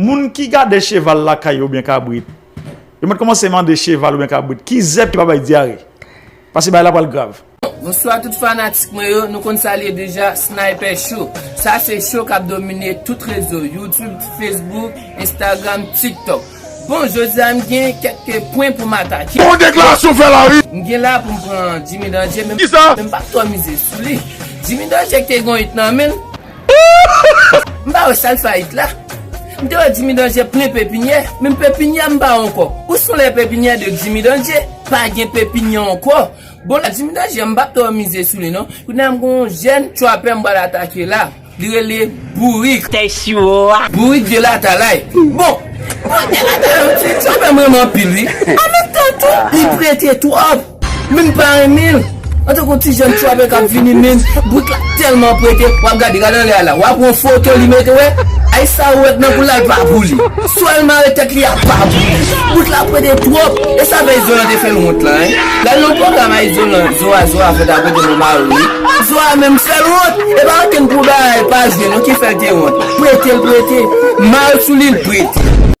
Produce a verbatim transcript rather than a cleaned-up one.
Moun ki gade cheval lakay yo oubyen kabrit, yo mèt kòmanse mande cheval oubyen kabrit ki zèb ki pa bay dyare. Paske bagay la pral grav. Bonswa tout fanatik mwen yo, nou konn sa l ye deja, Sniper Show. Sa se show k ap domine tout rezo, YouTube, Facebook, Instagram, TikTok. Bon, jodi a m gen kèk pwen pou m atake. Bon deklarasyon fè la wi. M gen la pou m pran Jimmy Danger, men, men m pa twò mize sou li. Jimmy Danger ki te gen yon hit nan men l. M pa wè sa l fè a hit la. M te wè Jimmy Danger plen pepinyè, men pepinyè m pa wè ankò. Ou sonlè pepinyè de Jimmy Danger, pa gen pepinyè ankò. Bon, la Jimmy Danger, m p ap twò mize sou li non. Kounye a m gen yon jèn trapè m pral atake la. Li rele Bourik. Tèt siwo a. Bourik de Latalay. Bon, bon, de Latalay, yon ti trapè m renmen anpil wi. An menm tan tou, li prete twòp. Men m pa renmen l. Antanke yon ti jèn trapè k ap vini, men Bourik la tèlman prete, w ap gade, gade anlè a la. W ap wè yon foto li mete, wè. Ay sa ou wè nan kou la, l pa pou li. Swa l mare tèt li a pa pou li. Bourik la prete twòp. E sa fè Izolan te fè l wont lan, en. L al nan pwogram a Izolan, Zoa, Zoa fè ta prete nan mari wi. Zoa menm fè l wont. E pa ankenn pou bagay pa jwe non ki fè l te wont. Prete l prete. Mare sou li l prete.